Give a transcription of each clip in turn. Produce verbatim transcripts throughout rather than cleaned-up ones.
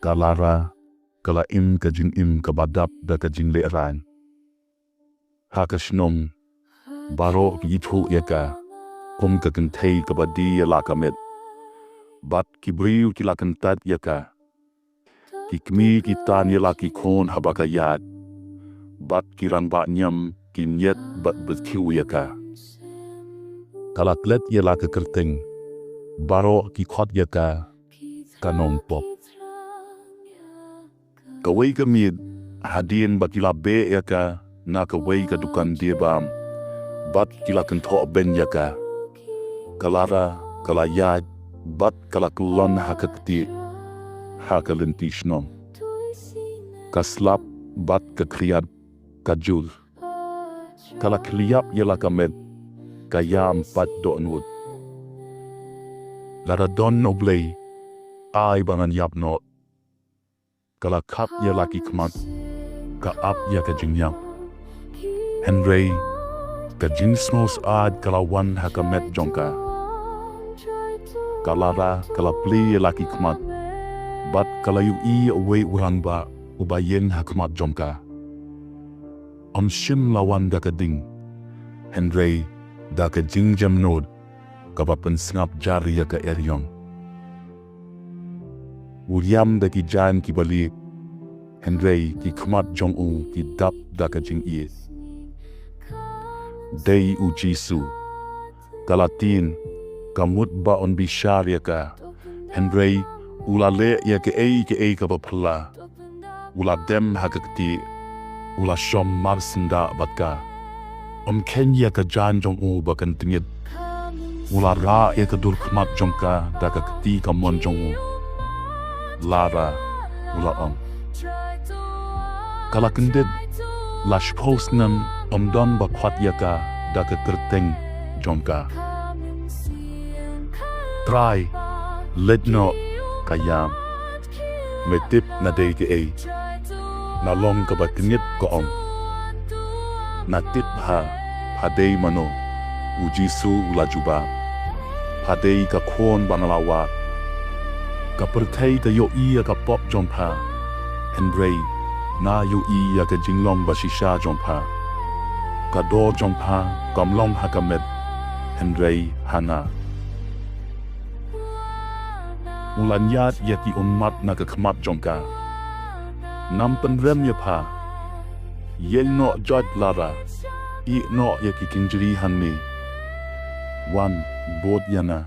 Ka Lara ka la im ka jingim kaba dap da ka jinglehrain. Ha ka shnong baroh ki ithuh ïa ka kum ka kynthei kaba die ïa la ka met. Bad ki briew ki la kyntait ïa ka. Ki kmie ki tan ïa la ki khun haba ka ïaid. Bad ki rangbah niam ki ñiet bad byrtiew ïa ka. Ka la klet ïa la ka kyrteng. Baroh ki khot ïa ka ka nongpop. Kawei ka miet, hadien ba ki la beh ïa ka na kawei ka dukan die bam, bad ki la kynthoh beiñ ïa ka, ka Lara ka la ïaid bad ka la kyllon ha ka ktieh ha ka lynti shnong. Ka slap bad ka khriat ka jur. Ka la khylliap ïa la ka met, ka ïam pat dohnud. Lada don U Blei, ai ba ngan ïap noh. Ka la khap ïa la ki khmat, ka ap ïa ka jingïap. Hynrei ka jingsngewsih ka la wan ha ka met jong ka. Ka Lara ka la plie ïa la ki khmat, bad ka la ïohi ïa uwei u rangbah uba ïeng ha khmat jong ka. Ym shym la wan da ka ding, hynrei da ka jingjemnud kaba pynsngap jar ïa ka eriong. U ïam da ki jaiñ kiba lieh, hynrei ki khmat jong u ki dap da ka jingïeit. Dei U Jisu. Ka la tieng, ka mut ba un bishar ïa ka, hynrei u la leh ïa kaei kaei kaba phylla. U la dem ha ka ktieh, u la shong mar syndah bad ka. Ym kheiñ ïa ka jaiñ jong u ba kan tngit. U la rah ïa ka dur khmat jong ka da ka kti kamon jong u. Lara, u la ong. Ka la kyndit, la shiphew snem ym don ba khot ïa ka da ka kyrteng jong ka. Trai, leit noh, ka ïam. Me tip na dei kaei? Na long kaba tngit, ka ong. Na tip bha, pha dei mano? U Jisu u la jubab. Pha dei ka khun ba nga la wad. Ka pyrthei ka ïohi ïa ka pop jong pha, hynrei nga ïohi ïa ka jinglong ba shisha jong pha. Ka dor jong pha kam long ha ka met, hynrei ha nga. U la ñiad ïa ki ummat na ka khmat jong ka. Ngam pynrem ïa pha. Ïeng noh, joit Lara. Ïeh noh ïa ki kynjri hangne. Wan bud ïa nga.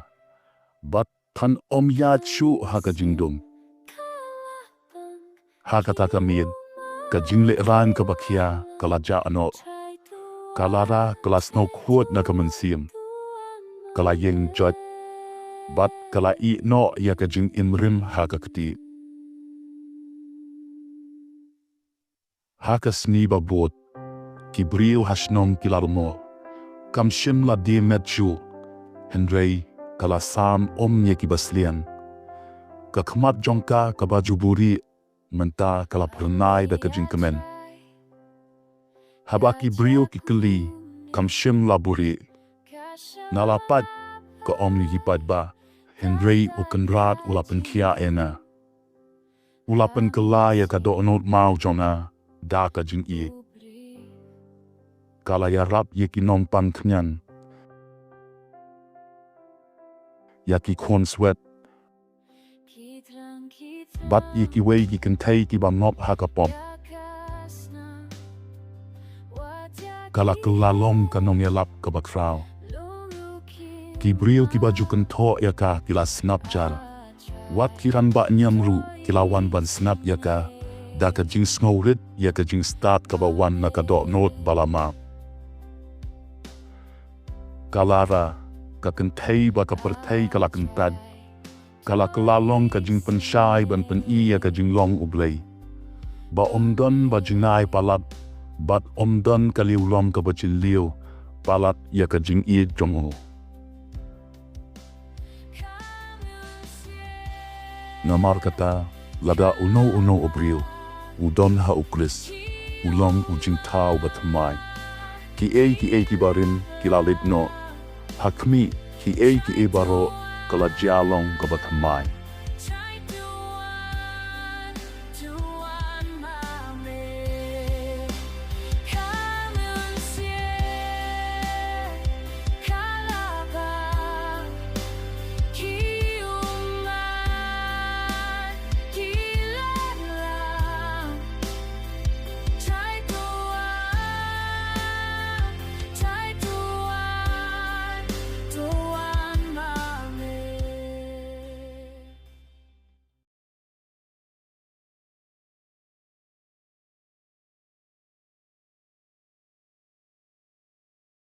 Bad phan ym ïaid shuh ha ka jingdum. Ha kata ka miet, ka jinglehrain kaba khia ka la jah noh. Ka Lara ka la sngewkhuid na ka mynsiem. Ka la ïeng joit, bad ka la ïeh noh ïa ka jingim rim ha ka ktieh. Ha ka sngi ba bud, ki briew ha shnong ki la rymmuh. Kam shym la die met shuh, hynrei ka la sam um ïa ki basliang. Ka khmat jong ka kaba ju buhrieh mynta ka la phyrnai da ka jingkmen. Haba ki briew ki kylli, kam shym la buhrieh. Nga la pait, ka ong, ïa ki paidbah, hynrei U Kynrad u la pynkhiah ïa nga. U la pynkylla ïa ka dohnud maw jong nga da ka jingïeit. Ka la ïarap ïa ki nongpang khñiang, ïa ki khun swet, bad ïa kiwei ki kynthei kiba ngop ha ka pop. Ka la kylla long ka nongïalap kaba khraw. Ki briew kiba ju kynthoh ïa ka ki la sngap jar. Wat ki rangbah niam ruh ki la wan ban sngap ïa ka, da ka jingsngewrit ïa ka jingstad kaba wan na ka dohnud ba la map. Ka Lara, ka kynthei ba ka pyrthei ka la kyntait, ka la kylla long ka jingpynshai ban pyni ïa ka jinglong U Blei, ba ym don ba jngai palat, bad ym don ka liewlong kaba jylliew palat ïa ka jingïeit jong u. Namar kata, lada uno uno u briew u don ha U Khrist, u long u jingthaw bathymmai. Kiei kiei kiba rim ki la leit noh. Ha khmih, kiei kiei baroh ka la jia long kaba thymmai.